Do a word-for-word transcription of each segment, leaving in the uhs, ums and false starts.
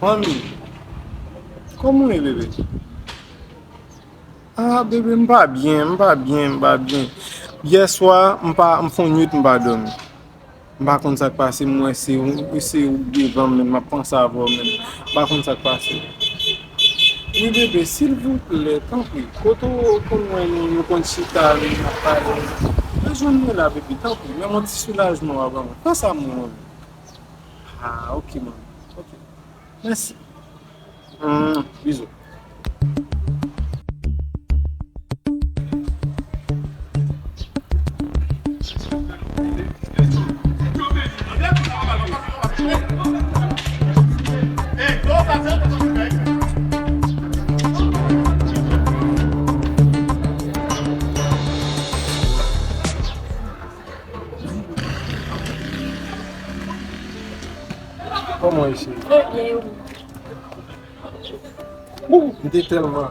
Manmi, kòman w ye, bebe? Ah, bebe, m pa byen, m pa byen, m pa byen. Yè swa, m pa, m fè yon nuit, m pa dòmi. M pa konn sa k pase, m wè se ou, se ou k devan m, men m ap panse avè w, men m pa konn sa k pase. Wi, bebe, silvouplè, tanpri, kote w konn wè nou, nou konn chita, nou ap pale? Rejwenn mwen la, bebe, tanpri, men yon ti soulajman w ap ban mwen. Fè sa, mwen. Ah, ok, manmi. Ok. Mèsi. Hmm, bizou. Kòman w ye, cheri? Mwen byen, e ou? Ou, m te tèlman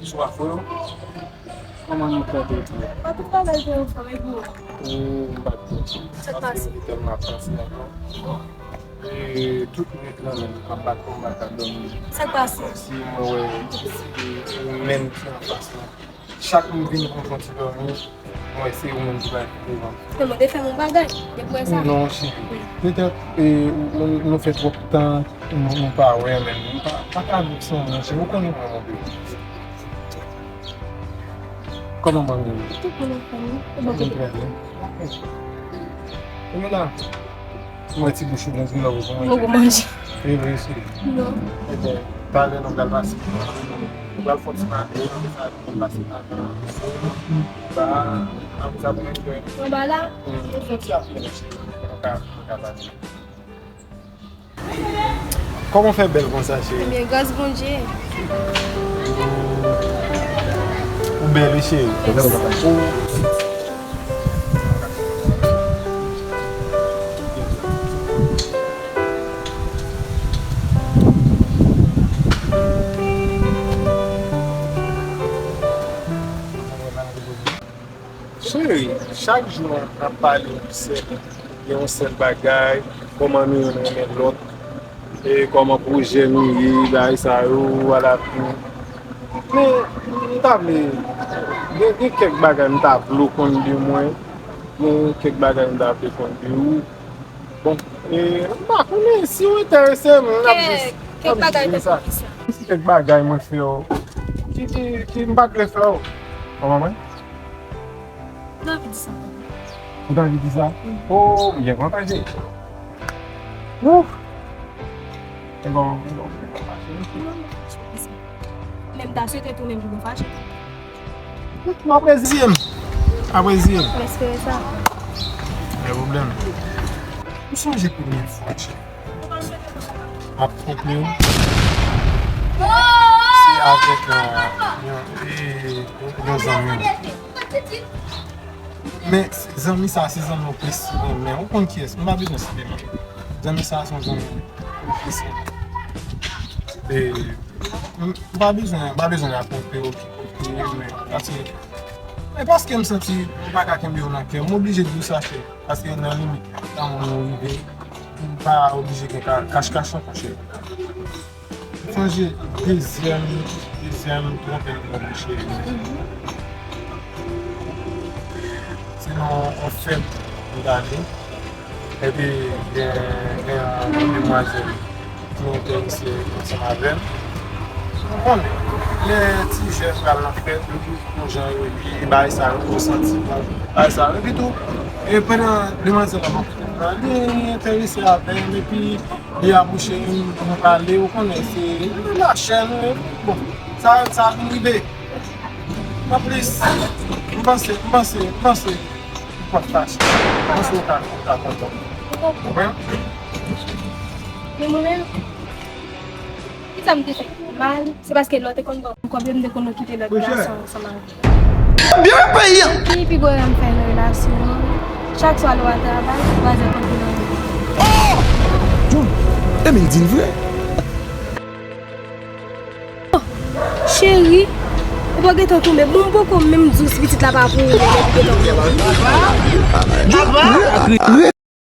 swa, frè. Kòman nou fè te tou? Mwen tout bagay te anfòm, e pou ou? Ou, m pa t byen, cheri. Sa k pase? Paske m te tèlman ap panse avè w. E tout nwit lan menm, m ap bat kò m, m pa ka dòmi. Sa k pase? Kòmsi mwen wè, e, e, menm ki anfas lan. Chak m vin pou m fè yon ti dòmi, mwen se ou menm ki bay devan. Men mwen te fè yon bagay, depi wè sa. Non, cheri. Petèt, e, nou, nou fè twòp tan, nou, nou pa wè, men nou pa, pa ka viv san mwen, cheri. Ou konnen mwen, mon bebe. Kòman manmi w? Tout moun anfòm, wi. E bò kote? Trè byen. E men la, Mwen ti bouch ou bon pou lè ou pou manje. Mwen pou manje. E vre, si. Non. Ebyen, talè nou pral pase. Nou pral fè yon ti pale, apre sa, nou pase nan ba, apre sa, pou nou jwenn. Anba la? Hmm. Nou fè yon ti afè, nou ka, nou ka pale. Kòman w fè bèl konsa, cheri? Ebyen, gras Bondye. Ou bèl, wi, cheri. Mèsi. Ou Cheri, chak jou n ap pale yon sèl, gen yon sèl bagay, kòman nou youn renmen lòt, e kòman pwojè nou ye, bagay sa yo, alafin. Men, m ta vle, gen, gen kèk bagay m ta vle w konn de mwen, gen kèk bagay m ta vle konn de ou. Bon, e, m pa konnen si w enterese, men n ap jis, n ap jis di sa. Kèk, kèk bagay pou kisa? Si kèk bagay mwen fè w, ki, ki, ki m pa t vle fè w. Kòman mwen? Ou t anvi di sa. Ou t anvi di sa? Wi. Oh, byen kontan, cheri. Ouf! E bon, e bon, e bon, cheri. Men m ta swete tou menm pou nou fache. M ap reziye m. M ap reziye m. M espere sa. Pa gen pwoblèm. Ou sonje premye fwa, cheri? M ap twonpe w. Se avèk yon, yon, e, yon zanmi m. Men, zanmi sa, se zanmi w plis renmen. Ou konn kiyès? M pa bezwen site non. Zanmi sa, se yon zanmi w plis renmen. E, m, m pa bezwen, m pa bezwen rakonte w ki kote, men, paske, men paske m santi m pa ka kenbe w nan kè m, m oblije di w sa, cheri. Paske nan limit lanmou nou rive, m pa oblije gen ka-, kach kach ankò, cheri. Sonje dezyèm, dezyèm twonpe m twonpe, cheri. Se nan yon fèt m t ale. Epi gen, gen yon demwazèl ki enterese ansanm avè m. Ou konnen, lè ti jèn pral nan fèt, yo toujou gon jan yo ye, bagay sa yo, yo santi bon, bagay sa yo. Epi tou, e pandan demwazèl la, mwen kote m pral, li enterese avè m, epi li abouche m, nou pale, ou konnen, se, nou lachè, nou, bon, sa, sa vin rive. Anplis, m panse, m panse, m panse, ou p ap fache. Mwen sou ou ka, ou ka kontan. Ou konprann? Men mwen menm, kisa m te fè ki mal? Se paske lè w te konn ban m kòb yo, m te konn kite lòt gason ansanm avè m. Byen wè peyi a! Ki pi gwo erè m fè nan relasyon an, chak swa lè w al travay, vwazin konn vin anyen. Oh! John, Emil di l vre. Cheri, ou pa gentan tonbe. Bon, m poko menm di w si pitit la pa pou ou, men ou gentan tonbe.